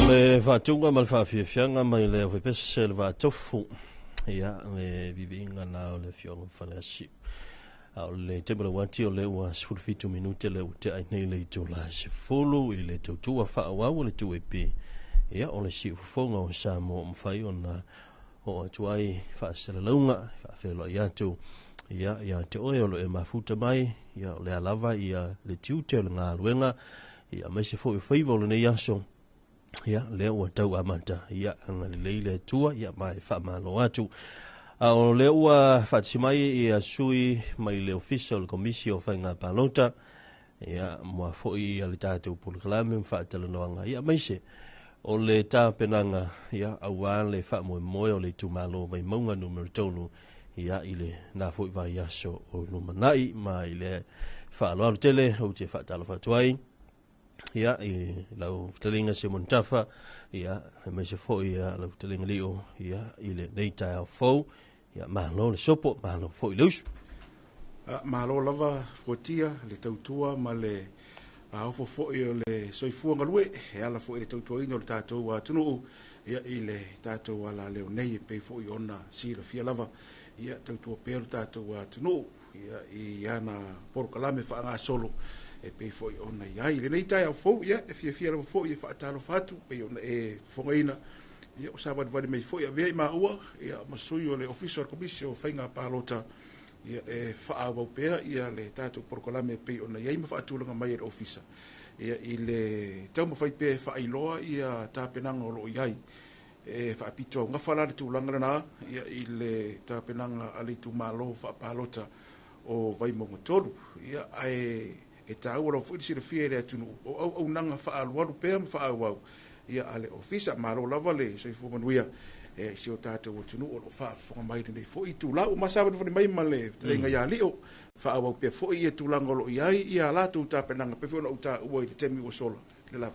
O le faatuga ma le faafiafiaga mai le aufepese le vaatofu, ia, le viviiga na o le afioga o Faleasiu. A o le taimi o le uati o lea ua 17 minute lea ua tea ai nei le itula 10 i le tautua faaauau o le 2AP. Ia, o le siufofoga o Samoa ua mafai ona oo atu ai faasalalauga, faafeiloai atu ia ia te oe o lo e mafuta mai, ia o lea lava ia le tiute o le galuega, ia aemaise foi o faiva o lenei aso, ia lea ua tau amata, ia agalelei le Atua, ia ma e faamalo atu. A o lea ua faatasi mai ia sui mai le Ofisa o le Komisi o Faiga Palota, ia moa foi ia le tatou polokalame ma faatalanoaga, ia aemaise o le tapenaga, ia aua le faamoemoe o le itumalo Vaimauga numera 3, ia i le na foi vaiaso o lumanai. Ma i le faaaloalo tele ou te faatalofa atu ai ia i lau fetalaiga Simon Tafa, ia aemaise foi ia lau fetalaiga Lio, ia i lenei taeao fou. Ia malo le sopo, malo foi le usu. Malo lava fuatia le tautua ma le ofo foi o le soifua galue e ala foi i le tautuaina o le tatou atunuu, ia i le tatou alaleo nei e pei foi ona silafia lava, ia tautua pea le tatou atunuu, ia i ana polokalame faagasolo e pei foi ona i ai lenei taeao fou. Ia e fiafia lava foi e faatalofa atu pei ona e fofogaina, ia o savalivali mai foi avea i maua, ia ma sui o le Ofisa o le Komisi o Faiga Palota, ia e faaauau pea ia le tatou polokalame e pei ona i ai ma faatulaga mai e le Ofisa, ia i le taumafai pea e faailoa ia tapenaga o lo o i ai. E faapito augafa la le tulaga lena, ia i le tapenaga a le itumalo faapalota o Vaimauga 3, ia ae e taua lava foi le silafia i le atunuu o auaunaga faaalualu pea ma faaauau ia a le Ofisa. Malo lava le soifua manuia e si o tatou atunuu o lo o faafofoga mai lenei foi itula. Ua masavalivali mai ma le fetalaiga ia Lio, faaauau pea foi ia tulaga o lo o i ai ia latou tapenaga, pei foi ona ou taua i le taimi ua sola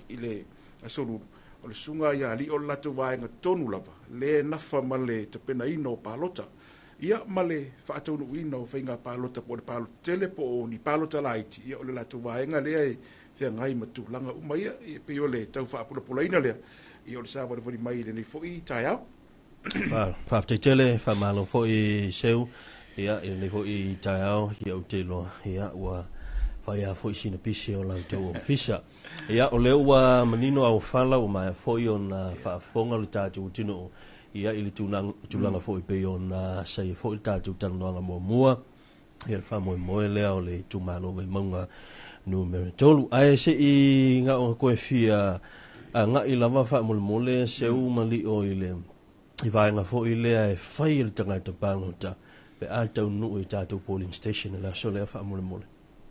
i le aso Lulu, o le susuga ia Lio le latou vaega tonu lava le nafa ma le tapenaina o palota, ia ma le faataunuuina o faiga palota, po o le palota tele po o ni palota laiti, ia o le latou vaega lea e feagai ma tulaga uma ia, e pei o le tau faapulapulaina lea, ia o le savalivali mai i lenei foi taeao. Faafetai tele, faamalo foi Seu, ia i lenei foi taeao, ia ou te iloa, ia ua fai lava foi sina pisi o la outou ofisa. Ia o lea ua manino auofala, ua maea foi ona faafofoga le tatou atunuu, ia i le tulaga foi pei ona saia foi le tatou talanoaga muamua, ia le faamoemoe lea o le itumalo Vaimauga numera 3. Ae se i gao koe fia agai lava faamolemole Seu ma Lio i le i vaega foi lea e fai e le tagata palota pe a taunuu i tatou polling station i le aso lea faamolemole.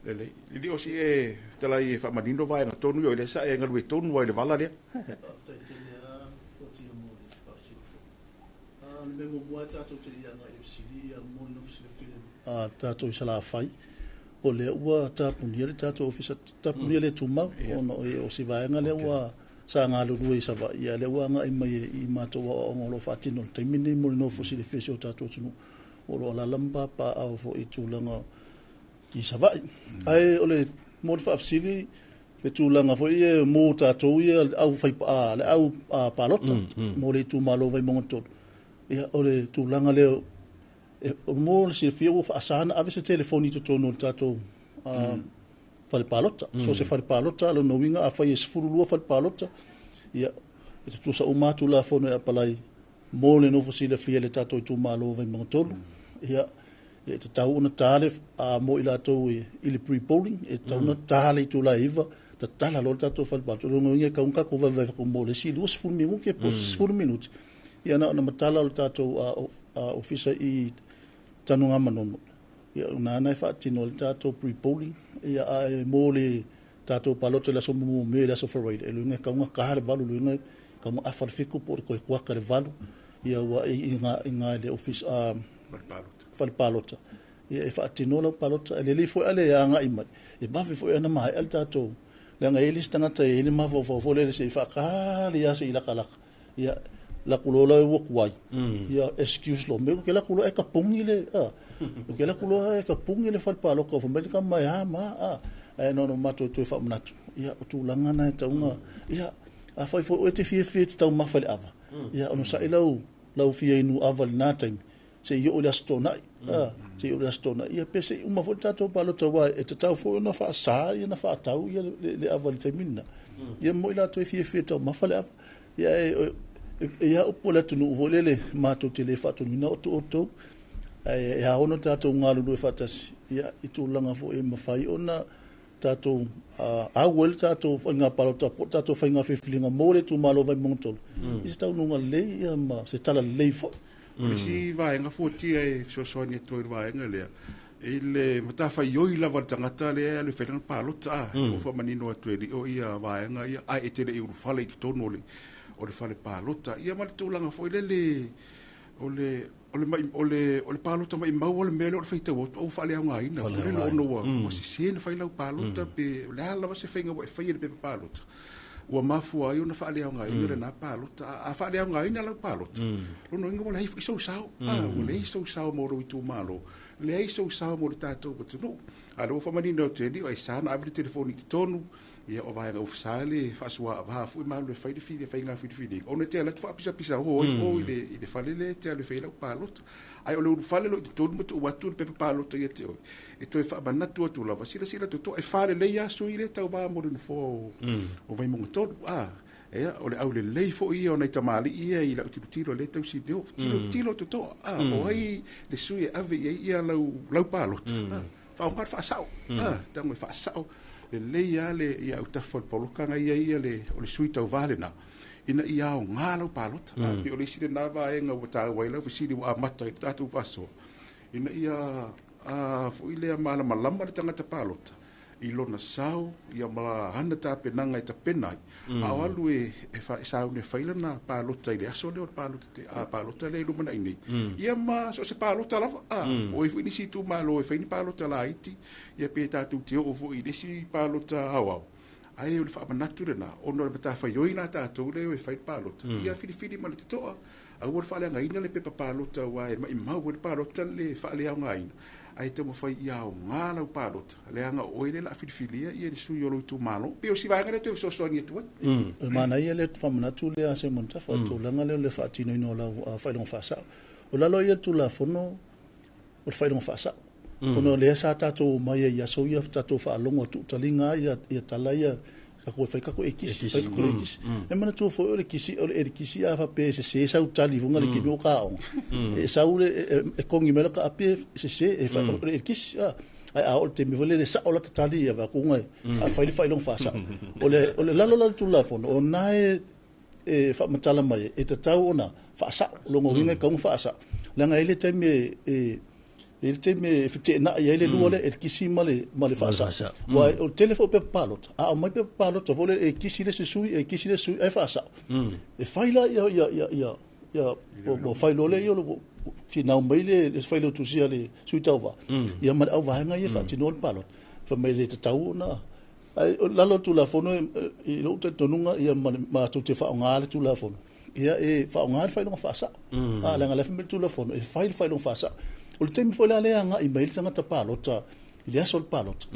Lelei. Lio si e talai e faamanino vaega tonu i o le sa e galue tonu ai le vala lea. Faafetai tele a fuatia mo le faafesili foi. O le mea muamua tatou te i agai i le fesili ia mo le nofo silafia tatou i Salafai, o lea ua tapunia le tatou ofisa, tapunia le tumau, ona o si vaega lea ua sa galulue i Savaii, ia lea ua agai mai i matou aoaoga o lo o faatino i le taimi lenei mo le nofo silafia o si o tatou atunuu, o lo o alaala ma papaaao foi i tulaga i Savaii. Ae o le mo le faafesili le tulaga foi e mo tatou ia le au fai le au palota mo le itumalo Vaimauga 3. Ia o le tulaga lea o mo le silafia ua faasa ona ave se telefoni i totonu o le tatou fale palota. So se fale palota, lona uiga afai e 12 fale palota, ia e tutusa uma atu Tulafono e apalai mo le nofo silafia i le tatou itumalo Vaimauga 3. Ia e tatau ona ta le mo i latou i le pre-polling, e tatau ona ta le itula e 9, tatala loa le tatou fale palota. O lona uiga e tatau ona tatou vaivai mo le isi 20 minute po o 10 minute, ia na ona matala o le tatou ofisa i Tanugamanono. Ia o nana e faatino le tatou pre-polling, ia ae mo le tatou palota i le aso mumu me le aso Faraile, e luga e kaunga ka le 8, luga e kaunga afa le 7 po o le toe kuaka le 8, ia ua i ngā le ofisa fale palota. Ia e faatino lau palota, e lelei foi ale e agai mai, e vave foi ana maea le tatou, leaga e le isi tagata e le mafaufau foi lele se i faakali lava se i lakalaka. Ia, laku loa la ua tuai. Ia, excuse lo me, ke laku loa e ka pungi le, ke laku loa e ka pungi le fale palota, o fai mai le tama e a ma, e no no matou toe faamanatu. Ia, o tulaga na e taunga, ia, Afai foi oe e te fiafia e te taumafa i le ava, ia onosai lau lau fia inu ava i lena taimi, seia oo i le Aso Toonai, a, seia oo i le Aso Toonai, ia pe se i uma foi le tatou palota, aua e tatau foi ona faasa ia ona faatau ia le ava i le taimi lena. Ia mo i latou e fiafia e taumafa le ava. Ia e e ia upu a le atunuu foi lele, matou te le faatonuina outou, ae e ao ona tatou galulue faatasi, ia i tulaga foi e mafai ona tatou au ai le tatou faiga palota po o le tatou faiga filifiliga mo le itumalo o Vaimauga 3 i se taunuuga lelei ia ma se tala lelei foi. O le isi vaega fuatia e fesoasoani atu ai i le vaega lea, i le matafaioi lava a le tagata lea e alu e fai lana palota, a ua faamanino atu e Lio ia vaega ia, ae e te le i ulufale i totonu o le fale palota. Ia ma le tulaga foi lele o le O le mai, o le, o le palota maimau o le mea lea o le faitau atu ua faaleaogaina foi lele ona ua, ua sese ona fai lau palota pe o le a lava se faiga ua e faia i le pepa palota, ua mafua ai ona faaleaogaina lena palota. A, a faaleaogaina lau palota, lona uiga ua leai foi sou sao, a, ua leai sou sao mo lou itumalo, leai sou sao mo le tatou atunuu. A o lea ua faamanino atu e Lio, e sa ona ave le telefoni i totonu, Ia, o vaega ua sa le faasuaava foi ma alu e fai le fili, faiga filifiliga, ona e te alu atu faapisapisa o ai o i le, i le fale lea e te alu e fai ai lau palota. Ae o le ulufale loa i totonu ma tuu atu le pepa palota ia te oe, e toe faamanatu atu lava, silasila totoa, e faalelei lava sui lea e tauva mo le nofoa o, o Vaimauga 3. A, ia, o le aulelei foi ia o nai tamalii ia i lau tilotilo lea e tausi leo, tilotilo totoa, a, o ai le sui e ave i ai ia lau, lau palota, a, faaaoga le faasao, a, tago e faasao lelei lava le ia autafa o le poloka na i ai ia le, o le sui tauva lena, ina ia aoga lau palota. Mm. Pei o le isi lena vaega ua taua ai lau fesili ua amata i le tatou faasoa, ina ia a, foi lea malamalama le tagata palota i lona sao ia ma ana tapenaga e tapena ai, a o alu e, e, fa, e sauni e fai lana palota i le aso lea o le palota, te, a, palota lea i lumanai nei. Ia ma so o se palota lava, a, o ai foi nisi itumalo e fai ni palota laiti, Ia pe tatou te oo foi i le isi palota aoao, ae o le faamanatu lena, ona o le matafaioi lena a tatou lea e o e fai le palota, ia filifili ma le totoa, aua le faaleagaina le pepa palota aua e maimau ai le palota le faaleaogaina, ae taumafai ia aoga lau palota, leaga o oe lea o le a filifilia ia le sui o lou itumalo. E pei o si vaega lea e toe fesoasoani atu ai. O le manaia lea faamanatu lea a Simon Tafa, o le tulaga lea o le faatinoina o lau faailoga faasao. O lalo ia o le Tulafono o le faailoga faasao. Ona o lea sa tatou omai ai i aso ia tatou faalogo a tuutaliga ai ia, ia tala ia tatou e fai tatou ekisi, fai tatou ekisi. E manatua foi o le kisi, o le elikisi a faapea e sese sau tali i luga le kimi o ka aoga. E sau le, e kongi mai la ka api e sese, e fai, o le elikisi, a. Ai a o le taimi foi lele sao la tali ia vakuga e, a fai le faailoga faasao. O le, o le lalo la o le Tulafono, o na e, e faamatala mai e tatau ona faasao, lona uiga e tatau ona faasao. Leaga e i ai le taimi e, e i ai le taimi e feteenai ai le lua lea, e le kisi ma le, ma le faasao. Aua o le tele foi o pepa palota, a aumai pepa palota foi lea e kisi le isi sui, e kisi le isi sui ae faasao. E fai la ia, ia, ia, ia, ia, ua fai loa lea, ia, finau mai le, le failautusi a le sui tauva, ia ma le auvaega ia e faatinoa le palota. Fai mai e le tatau ona Ae o lalo o le Tulafono, i lou talitonuga, ia ma matou te faaaoga le Tulafono, ia e faaaoga le faailoga faasao. A, leaga o la e fai mai le Tulafono, e fai le faailoga faasao. O le taimi foi la lea e agai mai ai le tagata palota i le aso o le palota,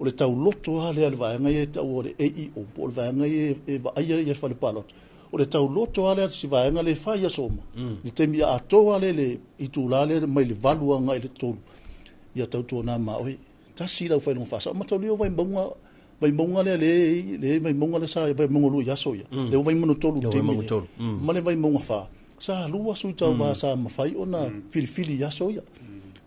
o le tauloto lava lea a le vaega ia e taua o le AEO, po o le vaega ia e vaaia le fale palota. O le tauloto lava lea a si vaega lea e fai i aso uma, i le taimi atoa lea i le itula lea mai le 8 agai i le 3, ia tautuana ma oe. Tasi lau faailoga faasao. Mataulia o Vaimauga, Vaimauga lea le le Vaimauga lea sa Vaimauga 2 i aso ia. Lea ua Vaimauga 3 i le taimi lenei. Ma le Vaimauga 4, sa lua sui tauva sa mafai ona filifili i aso ia.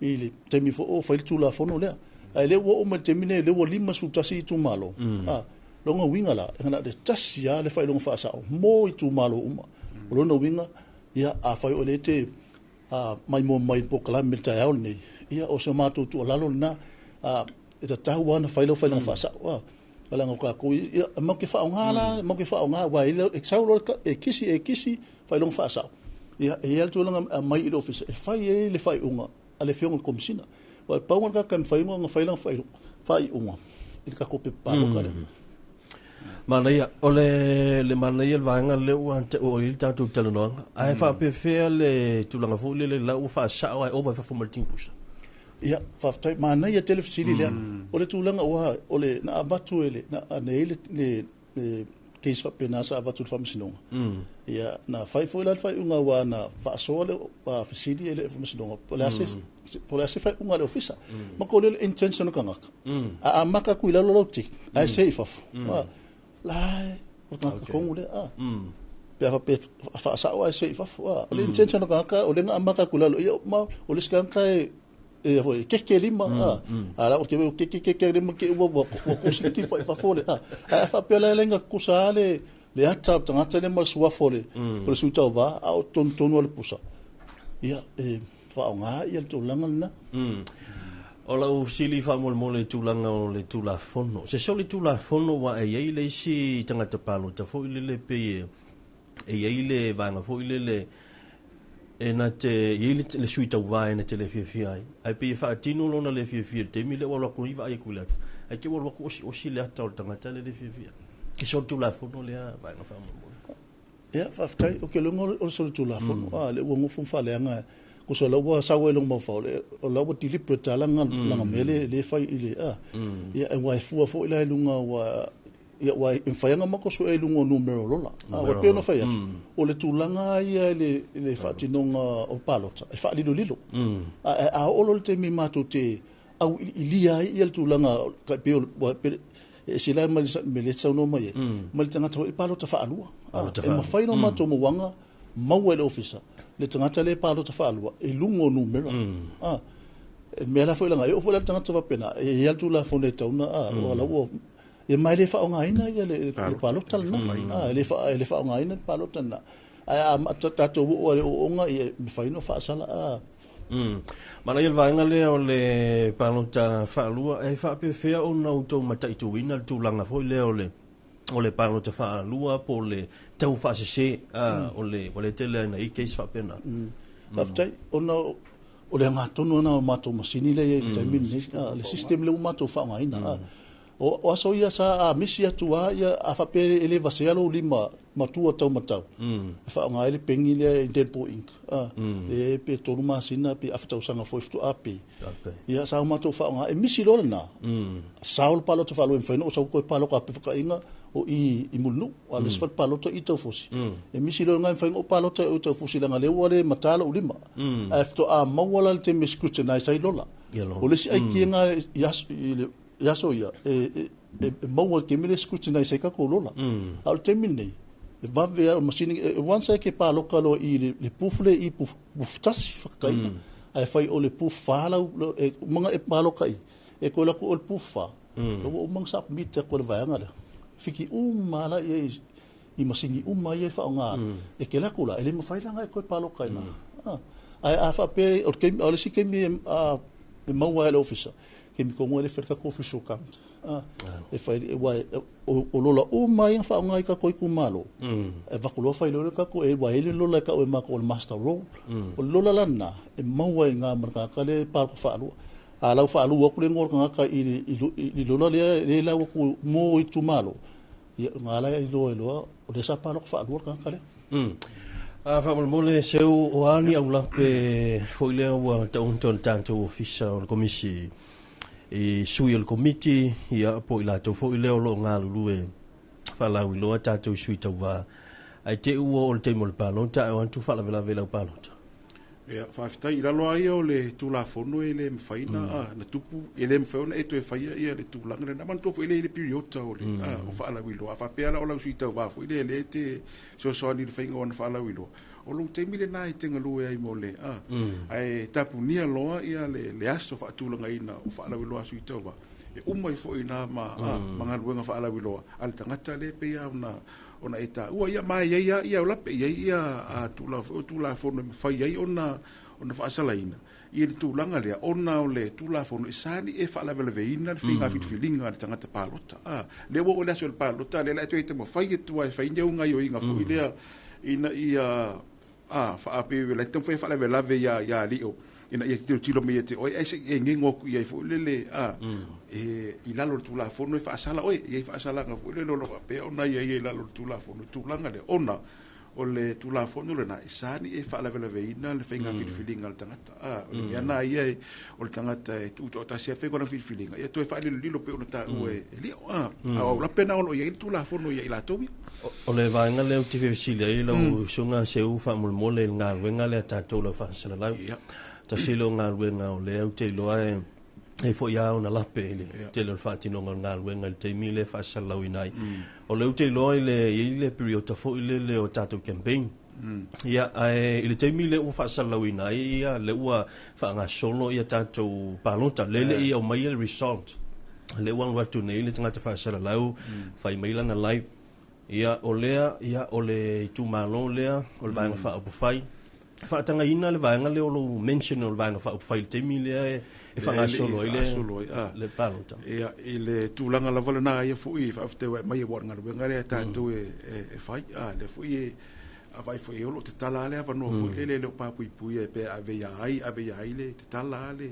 I le taimi foi o fai le Tulafono lea. Ae lea ua oo mai le taimi lenei lea ua 51 itumalo. A, lona uiga la, na o le tasi lava le faailoga faasao mo itumalo uma. O lona uiga, ia afai o lea e te maimoa mai i le polokalame i le taeao lenei, ia o se matou tuualalo lena, e tatau lava ona fai lau faailoga faasao. A, leaga o tatou, ia, matou te faaaoga la, matou te faaaoga, aua e sau loa e kisi, e kisi, faailoga faasao. Ia, e i ai le tulaga e aumai i le ofisa e fai ai le faaiuga a le Afioga i le Komesina. Aua e pau lava le tagata e mafai ona fai lana faaiuga i le tatou pepa palota lea. Manaia, o le, le manaia le vaega lea ua oo i ai le tatou talanoaga. Ae faapefea le tulaga foi lele la ua faasao ae ova i fafo ma le timupusa? Ia, faafetai, manaia tele fesili lea. O le tulaga ua, o le, na avatu e le, na, na i ai le, le, le case faapena sa avatu i le faamasinoga. Ia, na fai foi la le faaiuga aua na faasoa le fesili e le faamasinoga po o le a se po o le a se faaiuga a le ofisa. Ma ko le intention o le tagata. A amata atu i lalo lau tick, ae se i fafo. La e, o le tagata tonu lea. Pe a faapea e faasao ae se i fafo. O le intention o le tagata, o lea na amata atu i lalo, ia ma o le isi tagata e e foi keke lima a la o te weo keke keke lima ke ua ua ua kosi ki fa fafo le a a faapea la le nga kusa le le ata o tagata le ma le suafa o le o le sui tauva a o tonutonu o le pusa ia e faaaoga ia le tulaga lena. O lau fesili faamolemole i tulaga o le Tulafono. Se soli Tulafono ua e i ai le isi tagata palota foi lele pei e i ai le vaega foi lele e na te i ai le sui tauva e na te le fiafia ai. Ae pei e faatino lona le fiafia i le taimi lea ua alu atu nei vaai atu i le ata. Ae te ua alu atu osiosi le ata o le tagata lea le fiafia. Ke soli Tulafono lea vaega faamolemole. Ia, faafetai. Ou te iloa o le solitulafono, a lea ua nofo ma faaleaga, tusa o la ua sau ai lou maufau, o la ua deliberate lava lana mea lea e fai i le, a. Ia, aua e fua foi la i luga ua, ia, aua e mafai lava ona matou suea i luga o numera o lola. A, e pei ona fai atu, o le tulaga lava ia i le faatinoga o palota, e faalilolilo. A oo loa i le taimi matou te auiliilia ai ia le tulaga tai pei o le e ese la ma le mea lea e te saunoa mai ai, ma le tagata foi palota faalua. E mafai ona matou mauaga maua e le ofisa le tagata lea e palota faalua i luga o numera. E mea la foi laga e oo foi la le tagata faapena e i ai le Tulafono e tatau ona ua la ua ia ma e le faaaogaina ia le palota lena. E le faaaogaina le palota lena. Ae a tatou oo i le ooooga ia e mafai ona faasala. Manaia le vaega lea o le palota faalua, e faapefea ona outou mataituina le tulaga foi lea o le o le palota faalua po o le tau faasese o le ua le tele ai na i case faapena. Faafetai, ona o le agatonu lena o matou masini lea e i ai i le taimi lenei, le system lea ua matou faaaogaina. O aso ia sa misi atu lava ia, a faapea e le vasea lou lima matua taumatau, e faaaoga ai le pegi lea indelible ink, e pe 3 masina pe afa tausaga foi faatoa pe. Ia sa o matou faaaoga, e misi loa lena, sao le palota faalua e mafai ona ou sau toe paloka pefakainga o i i Mulinuu, a o le isi fale palota i Taufusi. E misi loa lena e mafai ona ou palota i Taufusi leaga lea ua le mata lou lima. Ae faatoa maua la le taimi e scrutinize ai lola. O le isi aikiega i aso i le i aso ia, e maua i le taimi lea e scrutinize ai tatou lola. A o le taimi lenei, e vave lava o le masini, once lava e te paloka loa i le booth lea i booth tasi, faataitaiga, ae fai o le booth 4 lau, e uma ona e paloka i, e toe alu atu oe i le booth 4, ua uma ona submit atu e le vaega lea. Fiki uma lava la i ai i masini uma ia e faaaoga, e te alu atu la, e le mafai la ona e toe paloka i ina. Ae a faapea, o le taimi, o le isi taimi e maua ai e le ofisa, taimi tonu lava lea e fai le tatou official count. E fai, aua o lola uma ia na faaaoga i tatou itumalo, e avatu loa fai loa le tatou, aua e i ai le lola e tau e matou o le master roll. O le lola la lena, e maua i ina ma le tagata lea e paloka faalua. A lau faalua atu le igoa o le tagata i le lola lea e lau atu mo itumalo, ia, o lena la e iloa ai loa, o lea sa paloka faalua le tagata lea. A faamolemole seu o a ni aulape foi lea ua taoto i le tatou ofisa o le komisi i sui o le komiti, ia po i latou foi lea o lo o galulue faalauiloa tatou i sui tauva. Ae te i ua oo i le taimi o le palota ae o atu faalavelave i lau palota. Ia, faafetai. I lalo lava ia o le Tulafono e le mafai na na tupu, e le mafai ona e toe faia ia le tulaga lena. Manatua foi e le i le piriota o le o faalauiloa. A faapea la o lau sui tauva foi lea lea e te fesoasoani i le faiga o ana faalauiloa, o lou taimi lena e te galue ai mo le ae tapunia loa ia le aso faatulagaina o faalauiloa a sui tauva, e uma ai foi i ina ma ma galuega faalauiloa a le tagata lea e pei lava ona ona e taua. Ia, ma e i ai lava ia aulape, e i ai ia tulaga foi o Tulafono e mafai ai ona ona faasalaina ia le tulaga lea, ona o le Tulafono e sa ni e faalavelaveina le faiga filifiliga a le tagata palota. A, lea ua oo i le aso o le palota, lea o le a e toe taumafai atu lava e fai ni au gaoioiga foi lea ina ia faapei la e taumafai e faalavelave ia Lio ina ia tilotilo mai ia te oe, ae se i e gego atu i ai foi lele, e i lalo o le Tulafono e faasala oe, e i ai faasalaga foi lele o lo o faapea ona ia i lalo o le Tulafono i tulaga lea, ona o le Tulafono lena e sa ni e faalavelaveina le faiga filifiliga a le tagata. O le mea lena ia o le tagata e tutoatasi ai le faiga o lana filifiliga, ia toe faalilolilo pei ona taua e Lio. A o aulape na o lo o i ai le Tulafono ia i latou ia. O le vaega lea ou te fia fesili ai lau usuga Seu faamolemole i le galuega lea a tatou le au faasalalau. Tasi lea o galuega o lea ou te iloa e e foi lava ona lape i le tele o le faatinoga o le galuega i le taimi lea e faasalalauina ai. O lea ou te iloa i le i ai le piriota foi lele o tatou campaign. Ia, ae i le taimi lea ua faasalalauina ai ia lea ua faagasolo ia tatou palota, lea e le i aumaia le result. Lea ua alu atu nei le tagata faasalalau, fai mai lana live. Ia, o lea, ia, o le itumalo lea, o le Vaega Faaupufai. E faatagaina le vaega lea o lou mention o le Vaega Faaupufai i le taimi lea e faagasolo ai le palota. Ia, i le tulaga lava lena ia foi e faafetai ua e aumai aua o le galuega lea a tatou e fai. A, lea foi e vaai foi i ai o lo o tatala lava le avanoa foi lele e le o papuipuia pe ave ia ai, ave ia ai le tatala lava le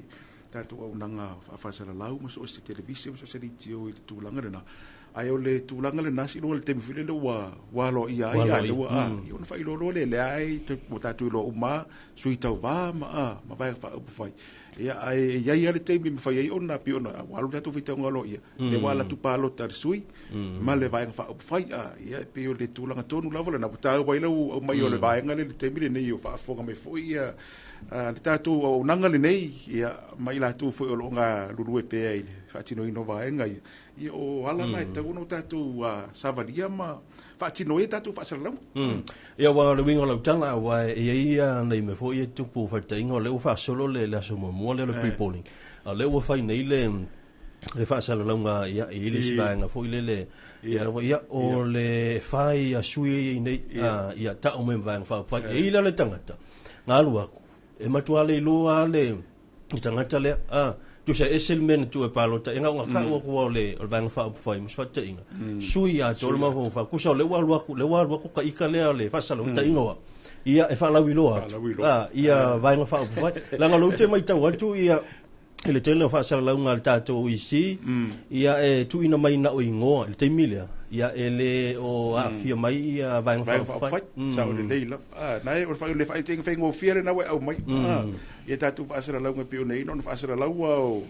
tatou auaunaga faa-faasalalau ma so o se televise ma so o se leitio i le tulaga lena. Ae o le tulaga lena seiloga i le taimi foi lele ua ua aloaia ai a lea ua a ia ona faailoa loa lea lea ai ua tatou iloa uma lava sui tauva ma a ma vaega faaupufai. Ia ae i ai lava le taimi e mafai ai ona pei ona ua alu le tatou faitauga aloaia lea ua alu atu palota a le sui ma le vaega faaupufai. A ia e pei o le tulaga tonu lava lena ua taua ai lau aumai o le vaega lea i le taimi lenei o faafofoga mai foi ia le tatou auaunaga lenei ia ma i latou foi o lo o galulue pea i le faatinoina o vaega ia. Ia o ala na e tatau ona o tatou savalia ma faatino ai a tatou faasalalauga. Ia aua o le uiga o lau tala, aua e i ai ia nai mea foi ia e tupu faitaitaiga, o lea ua faasolo le aso muamua lea o le pre-polling, a o lea ua fai nei le faasalalauga, ia, e i ai le isi vaega foi lele, ia, ia, o le fai a sui ia e i ai nei, ia tau mai ma Vaega Faaupufai. E i ai la le tagata, na alu atu, e matua le iloa lava le tagata lea, a, tusa e ese le mea na tuu e palota, e na ona tau atu lava o le Vaega Faaupufai ma se faataitaiga, sui atoa le mafaufau, tusa o lea ua alu atu, lea ua alu atu ta ita lea o le faasalautaiga o au, ia, e faalauiloa atu, a, ia Vaega Faaupufai. Leaga o lea ou te matau atu, ia, i le tele o faasalalauga a le tatou OEC, ia e tuuina mai na o igoa i le taimi lea, ia e le o aafia mai ia Vaega Faaupufai. Sao lelei lava. Ah, na e o le faitaiga faigofie lena ua e aumai. Ah, ia tatou faasalalauga e pei ona i ai na ona faasalalau o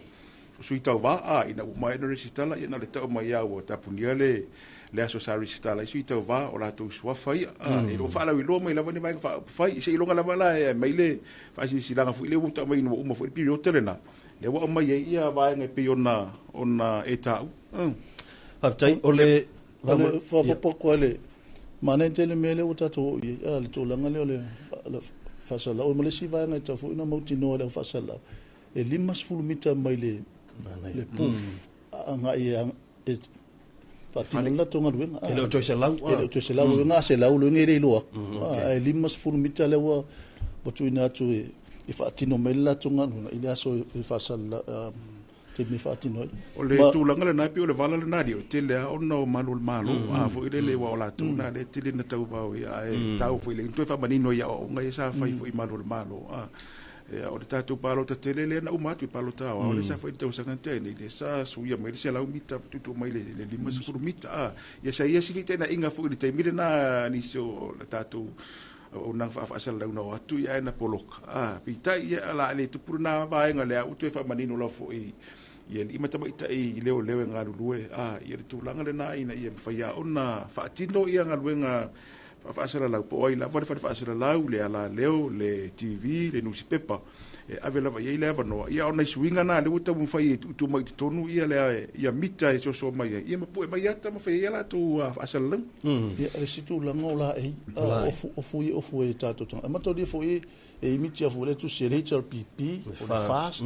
sui tauva, ah, ina ua maea ona resitala, ia na o le tau mai lava ua tapunia le le aso sa resitala ai sui tauva o latou suafa ia. Ah, e le o faalauiloa mai lava ni Vaega Faaupufai. Seiloga lava la e aumai le faasilasilaga foi lea ua aumai ina ua uma foi le piriota lena, lea ua aumai ai ia vaega e pei ona ona e taua. Faafetai. O le faaopoopo atu ai le manaia tele mea lea ua tatou oo i ai, le tulaga lea o le faasalalau. Ma le isi vaega e tatau foi ona mautinoa e le au faasalalau, e 50 mita mai le booth agai e faatino le latou galuega. E le o toe 100. E le o toe 100, luega a 100 luega e le iloa atu. Ae 50 mita lea ua tuuina atu e faatino mai le latou galuega i le aso e faasalalau, taimi e faatino ai. O le tulaga lena e pei o le vala lena alii, o le tele lava ona o malu o le Malo, a foi lele aua o latou na lea e tele ina tauvao ia, ae taua foi i le toe faamanino i aoaoga ia sa fai foi i malu o le Malo. Ia, o le tatou palota tele lea na uma atu i palota aoao lea sa fai i le tausaga na tea nei, lea sa suia mai le 100 mita tuutuu mai le 50 mita. A, ia sa i ai si fitainaiga foi i le taimi lena nisi o le tatou auaunaga faafaasalalauina o atu ia ae na poloka. A, peitai ia o le a le tupu lena vaega lea ua toe faamanino lava foi i alii ma tamaitai leoleo e galulue, a, ia le tulaga lena ina ia mafai lava ona faatino ia galuega Faa-faasalalau, po o ai lava le fale faasalalau, le alaleo, le TV, le nusipepa, e ave lava i ai le avanoa. Ia, o nai suiga na lea ua taumafai e tuutuu mai i totonu ia le ia mita e soso mai ai, ia ma pue mai ata ma fai ai a latou faasalalauga. Ia, o le isi tulaga o laei, o ofu ia ofu e tatou tagata. E mataulia foi e imiti a foi le tusi e le HRPP, o le FAST,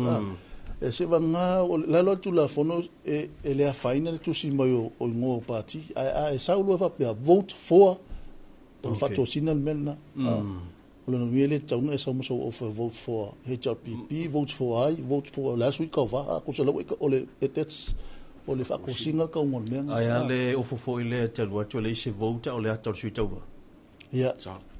e se vagā, o lalo o le Tulafono e le afaina le tusi mai o igoa o pati, ae sau loa faapea, vote for, o le faatosina le mea lena. O lona uiga e le tatau ona e sau ma sou ofu e vote for HRPP, vote for ai, vote for, o le a sui tauva, tusa la ua o le, that's, o le faatosina le tauga o le mea lena. Ae a le ofu foi lea e te alu atu e leai se vote a o le ata o le sui tauva? Ia,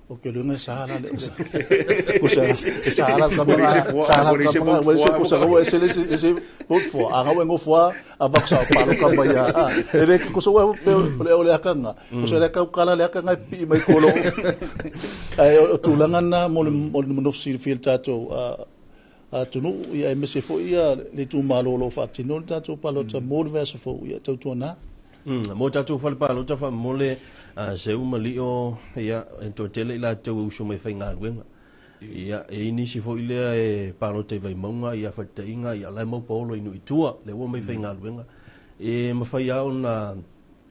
o ke luga e sa la le kusa e sa la ka mga sa la ka mga wa se kusa wa se le se vote for a ga ngo fo a va kusa pa lo ka mai a e le kusa wa pe le o le akanga kusa le ka kala le akanga pi mai ko lo ai o tulaga na mo le mo le monof si fil tatou a tunu ia e mese foi ia le itumalo o lo o faatino le tatou palota mo le vaiaso fou ia tautuana. Mo tatou fale palota faamolemole Seu ma Lio, ia, e toatele i latou e usu mai faigaluega. Ia, e i ai nisi foi lea e palota i Vaimauga, ia, faataitaiga, ia, la e mau paolo i nuu i tua, lea ua omai faigaluega. E mafai lava ona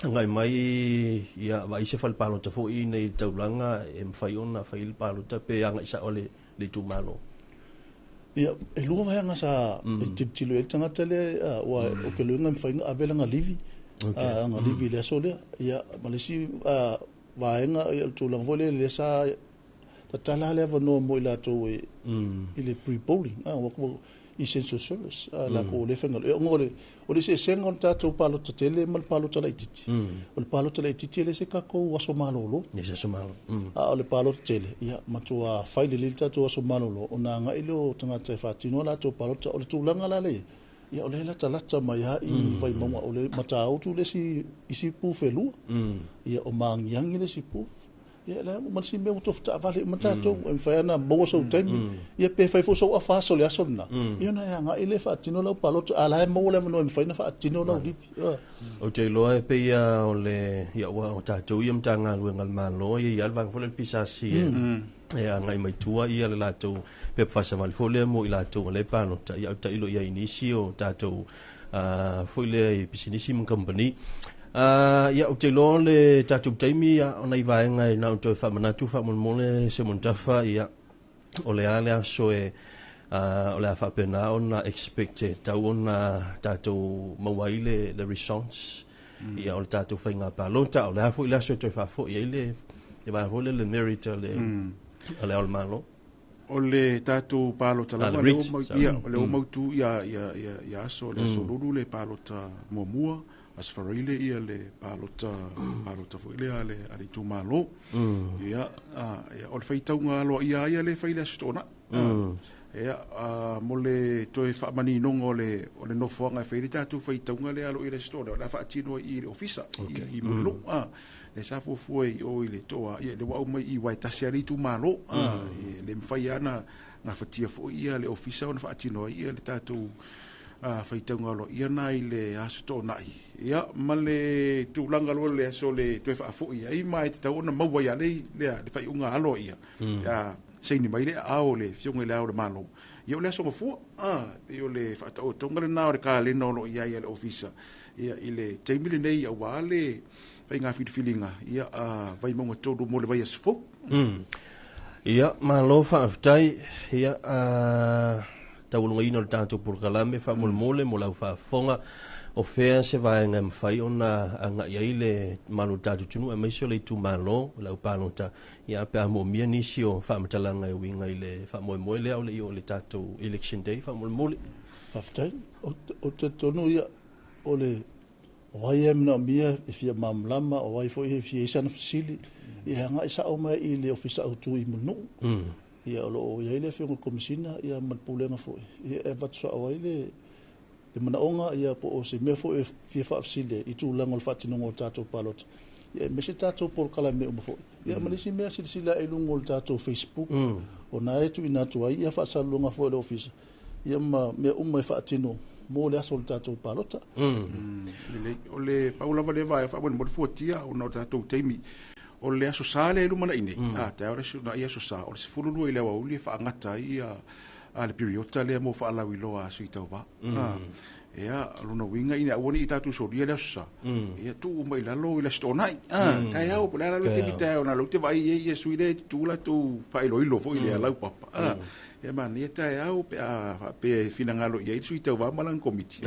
agai mai, ia, vaai se fale palota foi i inei i le taulaga e mafai ona fai le palota pe agai sao le itumalo. Ia, e lua vaega sa e tilotilo i ai le tagata lea, aua ou te iloa e mafai ona ave lana livi, lana livi i le aso lea. Ia, ma le isi vaega, o le tulaga foi lea sa tatala le avanoa mo i latou e i le pre-polling, essential service, latou o lea e faigaluega. Ona o le eseesega o le tatou palota tele ma le palota laitiiti, o le palota laitiiti e le se tatou aso malolo. E se aso malolo. A o le palota tele, ia, matua fai lelei le tatou aso malolo, ona agai lea o tagata e faatino a latou palota. O le tulaga la lea, ia, o lea e latalata mai lava i Vaimauga, o le Matautu le isi pu felua, ia, o Magiagi le isi pu. Ia, la ma le isi mea ua tofu taavale uma tatou, e mafai ona maua sou taimi, ia pe fai foi sou afa aso i le aso lena, ia ona e agai lea e faatino lau palota, a o la e maua le avanoa e mafai ona faatino lau livi. Ou te iloa e pei lava o le, ia aua o tatou ia Matagaluega a le Malo, e i ai lava le vaega foi lea o le PSC e agai mai tua ia le latou pepa faasavali foi lea mo i latou o lea e palota, ia ae tailo i ai i nisi o tatou foi lea i pisinisi ma kamupani. Ia, ou te iloa o le tatou taimi, ia, o nai vaega e na o toe faamanatu faamolemole Seumanutafa, ia, o le a le aso e o le a faapena ona expect e tatau ona tatou maua ai le results, ia, o le tatou faiga palota, o le a foi le aso e toe faafoi ai le vaega foi lea le merit a le Ao o le Malo. O le tatou palota lava, o lea ua mautu ia aso, le aso Lulu le palota muamua, Aso Faraile ia le palota foi lea a le itumalo. Ia, o le faitauga aloaia ia le fai le Aso Toonai. Ia, mo le toe faamaninoga o le nofoaga e fai le tatou faitauga lea aloaia le Aso Toonai, o le a faatino ai i le ofisa i Mulinuu. Le sa fuafua i o i le toa, ia, le ua aumai i wae tasi a le itumalo. E le mafai lava ona gafatia foi ia le ofisa ona faatino ai ia le tatou faitauga aloaia na i le Aso Toonai. Ia, ma le tulaga loa le aso le toe faafoi ai, ma e tatau ona maua ia le faaiuga aloaia. Ia, saini mai le aao o le Afioga i le Ao o le Malo. Ia, o le aso Gafua, pei o le faataotoga lena o le kalena o lo o i ai a le ofisa. Ia, i le taimi lenei, aua le faiga filifiliga, ia, Vaimauga 3 mo le vaiaso fou. Ia, malo faafetai. Ia, taualugaina o le tatou polokalame faamolemole mo lau faafofoga, o fea se vaega e mafai ona agai ai le mamalu o le tatou atunuu aemaise o le itumalo, o lau palota, ia, pe a moomia nisi o faamatalaga e uiga i le faamoemoe lea o le i o le tatou election day faamolemole. Faafetai. O te talitonu ia, o le o ai e manaomia e fia malamalama, o ai foi e fia i ai sana fesili, ia agai sao mai i le ofisa autu i Mulinuu. Ia, o lo o i ai le afioga i le Komesina, ia, ma le Pulega foi, ia, e avatu sao ai le manaoga, ia, po o se mea foi e fia faafesili i tulaga o le faatinoga o tatou palota. Ia, aemaise tatou polokalame uma foi. Ia, ma le isi mea, silasila i luga o le tatou Facebook, o na e tuuina atu ai ia faasalalauga foi a le ofisa, ia, ma mea uma e faatino mo le aso o le tatou palota. Lelei. O le pau lava lea vaega faamolemole fuatia ona o le tatou taimi. O le aso Sa lea e lumanai nei, taeao le aso i aso Sa, o le 12 i le aoauli e faagata ai ia le piriota lea mo faalauiloa a sui tauva. Ia, lona uiga ina aua ne i tatou solia le aso Sa, ia tuu uma i lalo i le Aso Toonai. Taeao, po o le a la le taimi taeao na lou te vaai ai ia sui lea e tutu latou faailoilo foi lea laupapa. Ia manaia taeao pe a faapea e finagalo i ai le sui tauva ma lana komiti.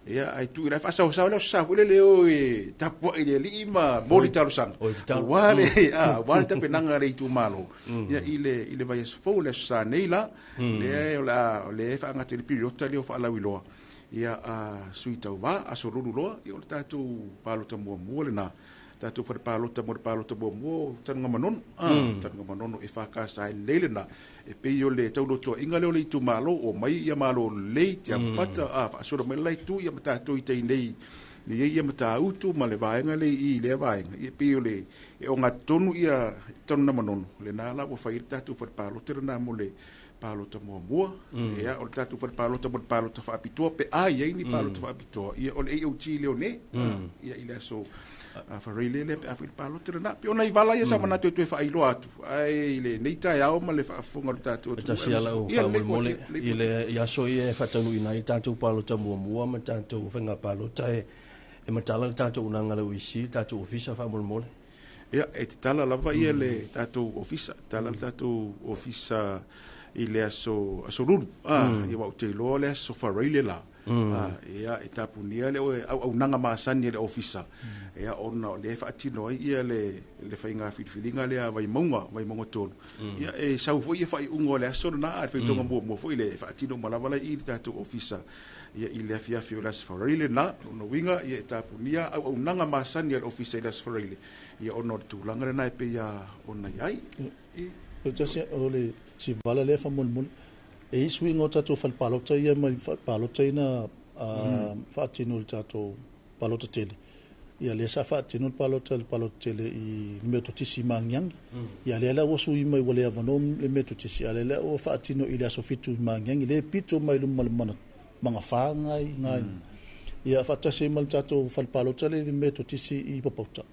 Ia, ai tuu i la faasaosao le aso Sa foi lele o e tapuai i le alii ma mo le talosaga. O le tatalo. Ua le tapenaga a le itumalo. Ia, i le vaiaso fou le aso Sa nei la, lea o le a o le faagata i le piriota lea o faalauiloa. Ia, sui tauva, aso Lulu loa, ia o le tatou palota muamua lena. Tatou fale palota mo le palota muamua o Tanugamanono. Tanugamanono e FKS e lelei lena. E pei o le taulotoaiga lea o le itumalo o mai ia malo lelei tiapata faasolo mai la itu ia ma tatou i tai nei nei ia Matautu ma le vaega le i lea vaega. Ia pei o le e ogatotonu ia Tanugamanono lena la ua fai ai le tatou fale palota lena mo le palota muamua. Ia, o le tatou fale palota mo le palota faapitoa pe a i ai ni palota faapitoa, ia o le AOG Leone, ia i le aso Faraile lea pe a foi le palota lena. Pei o nai vala ia sa manatu e toe faailoa atu, ae i lenei taeao ma le faafofoga o le tatou E tasi lava lau faamolemole i le i aso ia e faataunuuina ai le tatou palota muamua ma tatou faiga palota e matala le tatou unaga a le OEC, le tatou ofisa faamolemole. Ia, e tatala lava ia le tatou ofisa, tatala le tatou ofisa i le aso aso Lulu. Ah, ia aua ou te iloa o le aso Faraile la. Ah, ia e tapunia le auaunaga masani a le ofisa, ia ona o lea e faatino ai ia le le faiga filifiliga lea a Vaimauga, Vaimauga 3. Ia e sau foi ia faaiuga o le aso lena, a le faitoga muamua foi lea e faatino uma lava la i le tatou ofisa ia i le afiafi o le Aso Faraile lena. O lona uiga, ia e tapunia auaunaga masani a le Ofisa i le Aso Faraile, ia ona o le tulaga lena e pei ona i ai. O le tasi o le si vala lea faamolemole, e i ai suiga o tatou fale palota ia mai fale palota ia na faatino i le tatou palota tele. Ia lea sa faatino le palota le palota tele i le Metotisi i Magiagi. Ia lea la ua sui mai ua le avanoa le Metotisi, a lea la ua faatino i le aso 7 i Magiagi, lea e pito mai luma le magafa lena i ina. Ia faatasi ai ma le tatou fale palota lea i le Metotisi i Papauta.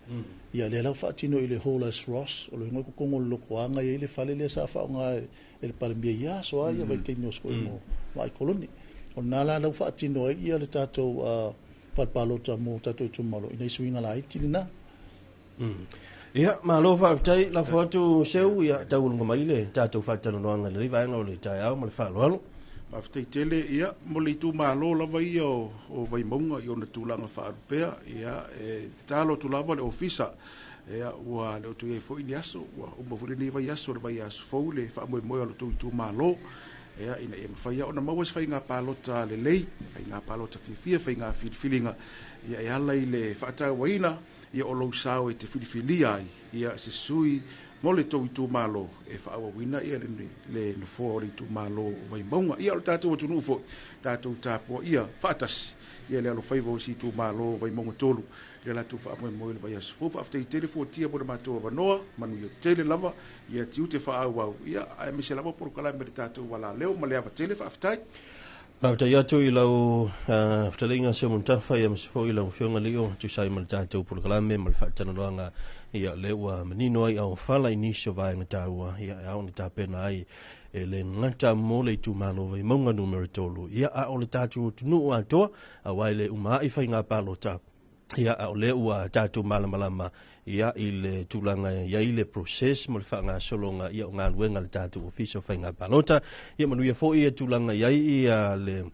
Ia lea la ua faatino i le Hall S. Ross, o le igoa kokogo o le lotoaga e i ai le fale lea sa faaaoga e le Palemia i ia aso a ia vaitaimi o siko'i mo vaai koloni. O lena la ua faatino ai ia le tatou fale palota mo tatou itumalo ina i suiga laiti lena. Ia, malo faafetai, lafo atu Seu, ia taualuga mai le tatou faatalanoaga i lenei vaega o le taeao ma le faaaloalo. Faafetai tele, ia, mo le itumalo lava ia o, o Vaimauga i ona tulaga faalupea, ia, e tatalo atu lava le ofisa, ia, ua le o toe i ai foi ni aso, ua uma foi lenei vaiaso, le vaiaso fou le faamoemoe o lo outou itumalo, ia, ina ia mafai lava ona maua se faiga palota lelei, faiga palota fiafia, faiga filifiliga, ia, e ala i le faatauaina, ia, o lou sao e te filifilia ai, ia, se sui mo le tou itumalo e faaauauina, ia, le nofoa o le itumalo o Vaimauga. Ia, o le tatou atunuu foi, tatou tapuaia faatasi, ia, le alofaiva o si itumalo o Vaimauga 3, le latou faamoemoe i le vaiaso fou. Faafetai tele fuatia mo le matou avanoa, manuia tele lava, ia tiute faaauau, ia, aemaise lava polokalame le tatou alaleo ma le ava tele, faafetai. Faafetai atu i lau fetalaiga Seumanutafa aemaise foi lau Afioga Lio e tusa ai ma le tatou polokalame ma le faatalanoaga ia lea ua manino ai aofala i nisi o vaega taua ia e ao ona tapena ai e le gata mo le itumalo Vaimauga numera 3 ia a o le tatou atunuu atoa aua e le uma ai faiga palota ia a o lea ua tatou malamalama ia i le tulaga e i ai le process mo le faagasologa ia o galuega a le tatou Ofisa o Faiga Palota. Ia manuia foi ia tulaga i ai ia le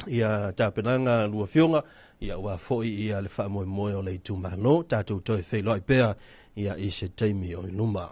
ia tapenaga lua afioga ia aua foi ia le faamoemoe o le itumalo tatou toe feiloai pea ia i se taimi o i luma.